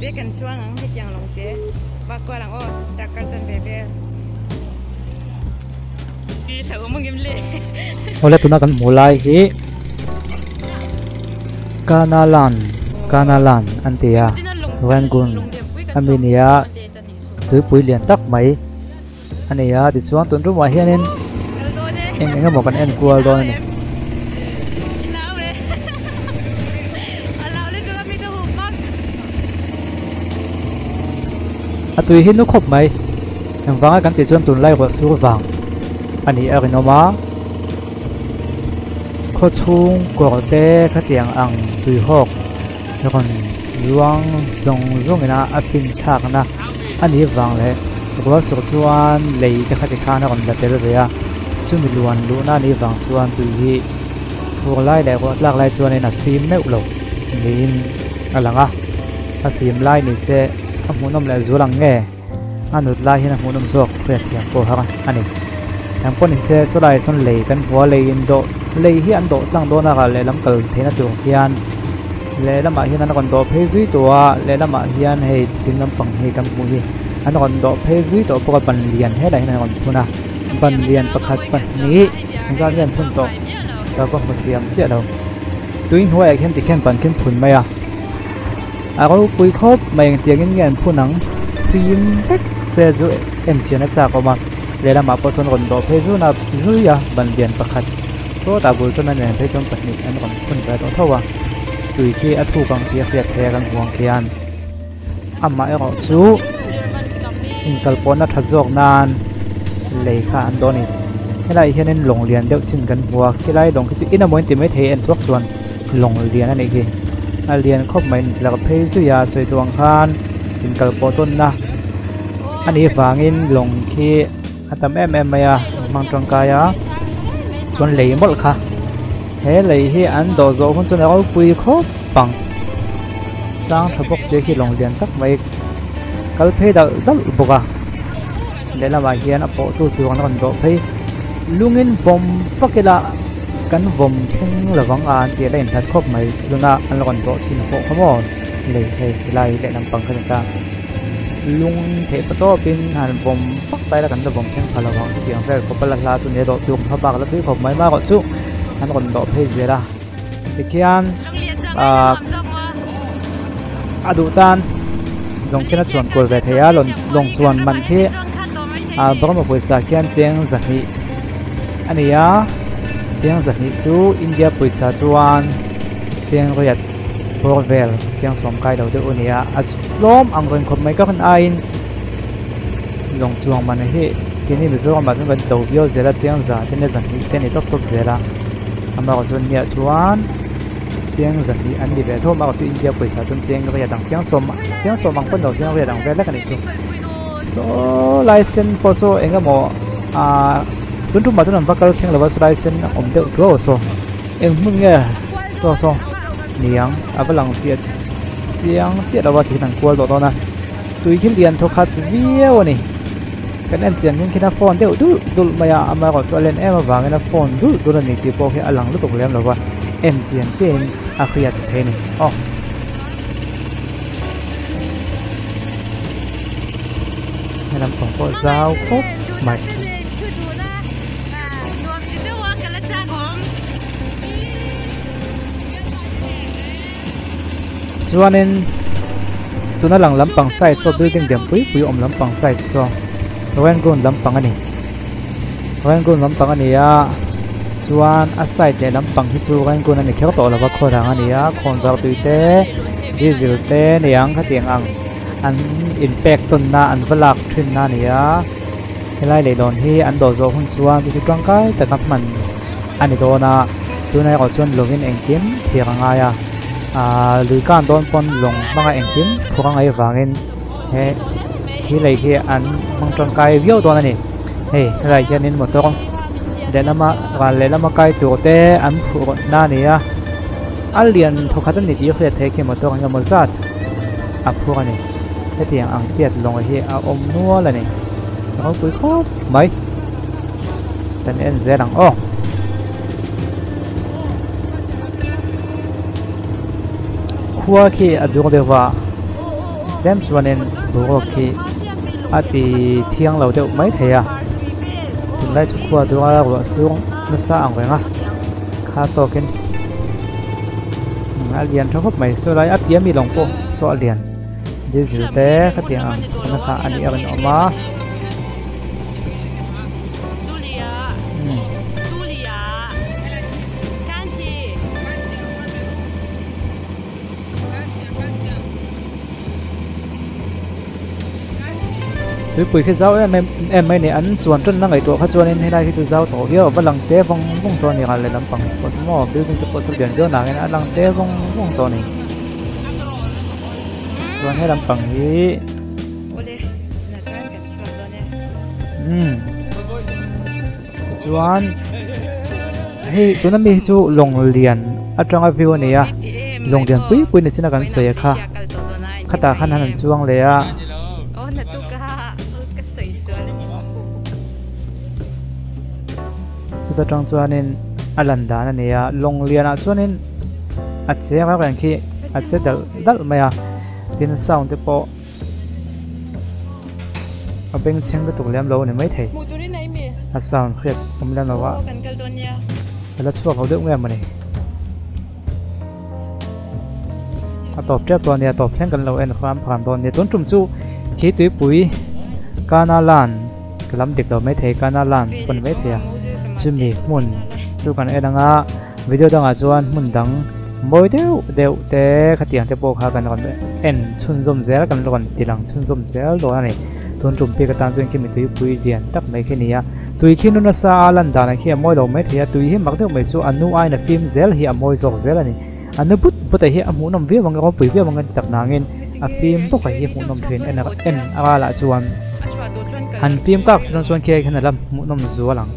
ve kan chuang ang hetiang lawng te vak kual ang aw darkar chuan ve vel i hlauhawm ang em le. Awle tuna kan hmuh lai hi Kanalan Kanalan an ti a Rangoon ami nia tuipui lian tak mai a ni a tichuan tun tumah hianin eng eng emaw kan en kual dawn a ni. A tui hi nu khawp mai engvanga kan tih chuan tunlai ruah sur vang a nih a rinawm a khaw chhung kawr te khatiang ang tuihawk rawn luang zawng zawng ina a fin thlakna a nih vang leh rual sur chuan lei te kha tikhan a rawn la tel ve a chumi luan luhna a nih vang chuan tui hi fur lai leh ruah tlak lai chuanin a fim meuh lo niin a lang a a fim lai ni se a hmuhnawm leh zual ang nge a nut lai hian a hmuhnawm zawk hriatthiam pawh har a ni eng pawh ni se sawlai sawn lei kan hmu a lei in dawh lei hi an dawh tlang dawn a ral lehlam kal theihna tur hian lehlamah hian an rawn dawh phei zui tawh a lehlamah hian hei ding lampang hi kan hmuh hi an rawn dawh phei zui tawh bawk a ban lian helai hian an rawn phun a ban lian pakhat pahnih zat hian an phun tawh ka va hmu thiam chiah lo tui hnuaiah khian tikhian ban khi an phun mai a. A ropui khawp mai engtiangin nge an phun ang fim vek se chu en chian a chak awm a lehlamah pawh sawn rawn dawh phei zun a zui a ban lian pakhat sawtah bul tan a nen phei chuan pahnih an rawn phun ve tawh tho a tui khi a thuk ang tih a hriat theih a kan hmuh ang khian amah erawh chu inkalpawhna tha zawk nan lei kha an dawh a ni helaiah hianin lawng lian deuh chin kan hmu a khilai lawng khi chu in emaw in ti maithei en thuak chuan. Lawng lian a nih hi. A lian khawp mai tlar phei zui a sawi duh ang khan inkal pawh tawnna a nih vangin lawng khi a tam em em mai a hmang tangkai a chuan lei mawlh kha he lei hi an dawh zawh hun chuan a ropui khawp ang sang tha bawk sia khi lawng lian tak mai kal phei dalh dalh bawk a lehlamah hian a pawh tu tur an rawn dawh phei lungin vawm vak ila. Kan vawm thleng lovang a an tih a la inhlat khawp mai tuna an rawn dawh chin pawh kha maw lei hei helai lehlam pang kha ni ta lung theih pa tawpin han vawm vak ta ila kan la vawm thleng pha lovang chutiang vel khawpa la hla chu nia dawh tuk hma bak la tui khawp mai marawh chu an rawn dawh phei zel a tikhian ahh a duh tan lawng khian a chuan kual ve thei a lawng chuan man khi ah Burma pawisa khian cheng zahnih a ni a cheng zahnih chu India pawisa chuan cheng riat bawr vel cheng sawm kai lo deuh a ni a a tlawm ang reng khawp mai ka rawn aiin lawng chuang man hi keini Mizoram ah chuan kan to viau zel a cheng za te zahnih te a ni tawp tawp zel a amaherawhchu chuan nia chuan cheng zahnih an ni ve tho amaherawhchu chu India pawisa chuan cheng riat ang chiang sawm chiang sawm ang pawn lo chiang riat ang vel vek a nih chu. Saw lai sen pawh saw eng emaw ahh tun tumah chuan an va kal thleng lo va saw lai sen a awm deuh tuau saw eng hmun nge saw saw niang a va lang fiah chiang chiah lo va ti hian an kual tawh dawn a tui khi lian thaw khat viau a ni kan en chian hian khian a fawn deuh dulh dulh mai a amaherawhchu chu a len em avangin a fawn dulh dulh a ni tih pawh khi a lang lutuk lem lo va en chian chiahin a hriat thei a ni aw. He lampang pawh zau khawp mai. Chuanin tuna lang lampang side saw building lian pui pui awm lampang side saw Rangoon lampang a ni. Rangoon lampang a ni a chuan a side leh lampang hi chu Rangoon a ni kher tawh lova khawrang a ni a khawnvar tui te diesel te niang khatiang ang an inpek tawnna an va lak thinna a ni a helai leihlawn hi an dawh zawh hun chuan chu chu tangkai taka hman a ni dawn a tunah erawh chuan lawngin engkim thir a ngai a ahh lui kan dawn pawn lawng hmanga engkim phur a ngaih avangin he hi lei hi an hmang tangkai viau dawn a ni hei helaiah hianin motor lehlama ral lehlama kai tur te an phurh na a ni a a lian thawkhat a ni tih hriat theih khi motor eng emaw zat a phur a ni hetiang ang tiat lawng hi a awm nual a ni a ropui khawp mai kan en zel ang aw. Khua khi a dur deuh va. Tlem chuanin boruak khi a ti thiang lo deuh mai thei a, tunlai chu khua duanga ruah sung nasa ang reng a, kha tawkin a lian tha khawp mai. Saw lai a piah mi lawng pawh saw a lian diesel te khatiang ang na kha a nih a rawn awm a. Tuipui khi zau em em em mai a ni an chuan tanna ngaihtuah kha chuanin helai hi chu zau tawh viau a va lang te vawng vawng tawh a ni ral leh lampang pawh chu maw building te pawh chu lian viau nangin a lang te vawng vawng tawh a ni chuan he lampang hi umm tichuan hei tuna mi hi chu lawng lian atanga view a ni a lawng lian pui pui ni chin a kan sawi a kha khatah khan an chuang leh a. Chuta tang chuanin a lan dan a ni a lawng lianah chuanin a cheng a reng khi a che dalh dalh mai a tin sound te pawh. A bengchheng lutuk lem lo a ni maithei. A sound hriat awm lem lo a. A la chhuak lo deuh nge mawni. A tawp tep dawn nia, a tawp thleng kan lo en hram hram dawn nia. Tun tum chu khi tuipui Kanalan ka lam dik lo maithei Kanalan pawh ni maithei a. Chumi hmun chu kan en ang a. Video dangah chuan hmun dang mawi deuh deuh te khatiang te pawh kha kan rawn en chhunzawm zel kan rawn ti lang chhunzawm zel dawn a ni. Tun tum pek atan chuan khi tuipui lian tak mai khi a ni a. Tui khi nu nasa a lan danah khi a mawi lo mai thei a, tui hi mak deuh mai chu a nu aiin a fim zel hi a mawi zawk zel a ni. A nu but but ah hi a hmuhnawm viau ang a ropui viau ang a ni tak nangin a fim bawk ah hi hmuhnawm thin en en a ralah chuan han fim kak si dawn chuan khi ai khian a la hmuhnawm zual ang.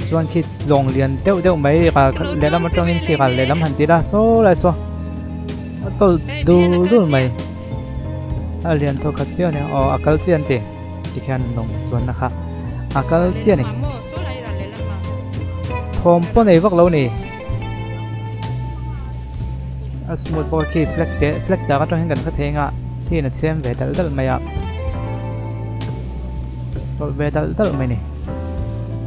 Chuan khi lawng lian deuh deuh mai ral lehlam atangin khi ral lehlam han ti la saw lai saw a tawlh dul dul mai a lian thaw khat viau a ni aw a kal chiah an ti tikhian lawng chuanna kha a kal chiah a ni thawm pawh nei vak lo a ni a smooth bawk a khi flag te flag dak atang hian kan hre thei ang a khian a chhem ve dalh dalh mai a. Tawlh ve dalh dalh mai ni.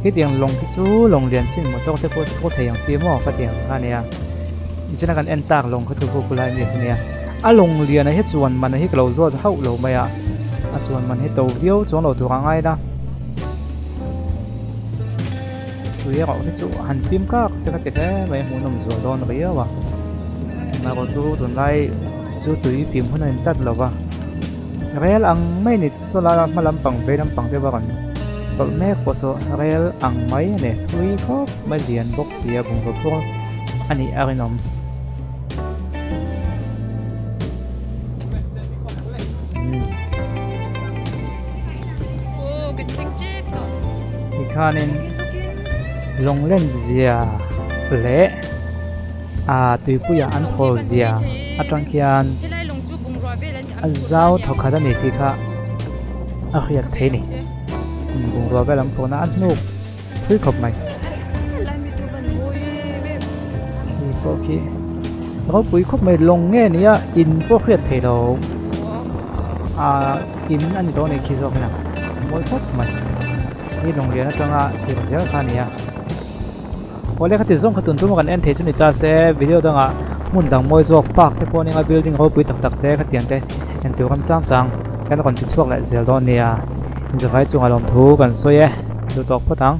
Hetiang lawng hi chu lawng lian chin motor te pawh pawh thei ang chi maw ka ti ang kha ania. Nichina kan en tak lawng kha chu khu lai mi kha nia. A lawng lian a hi chuan man a hi ka lo zawt hauh lo mai a. A chuan man hi to viau chuang lo tur a ngai la. Tui erawh hi chu han fim kak se ka ti hle mai hmuhnawm zual dawn riau a. Erawh chu tunlai chu tui fim hun a in tlat lo va. Rel ang mai ni saw lai a hma lampang vei lampang te bak an tawlh mek pawh saw rel ang mai a ni thui khawp mai lian bawk si a bungraw phur a nih a rinawm. Tikhanin lawng len zia leh ah tuipuiah an thawl zia atang khian a zau thawkhat a ni tih kha a hriat theih a ni bungrua vel an phawhna a hnuk thui khawp mai khi pawh khi ropui khawp mai lawng nge nia in pawh hriat theih lo ah in a ni tawh a ni khi zawk hian a mawi khawp mai hi lawng lian atanga thlir zel kha a ni a. Awle khati zawng kha tun tum a kan en thei chu ni ta se video dangah hmun dang mawi zawk park te pawh a nia building ropui tak tak te khatiang te entur ram chang chang kan rawn ti chhuak leh zel dawn nia inzavai chungah lawmthu kan sawi e chu tawk phawt ang.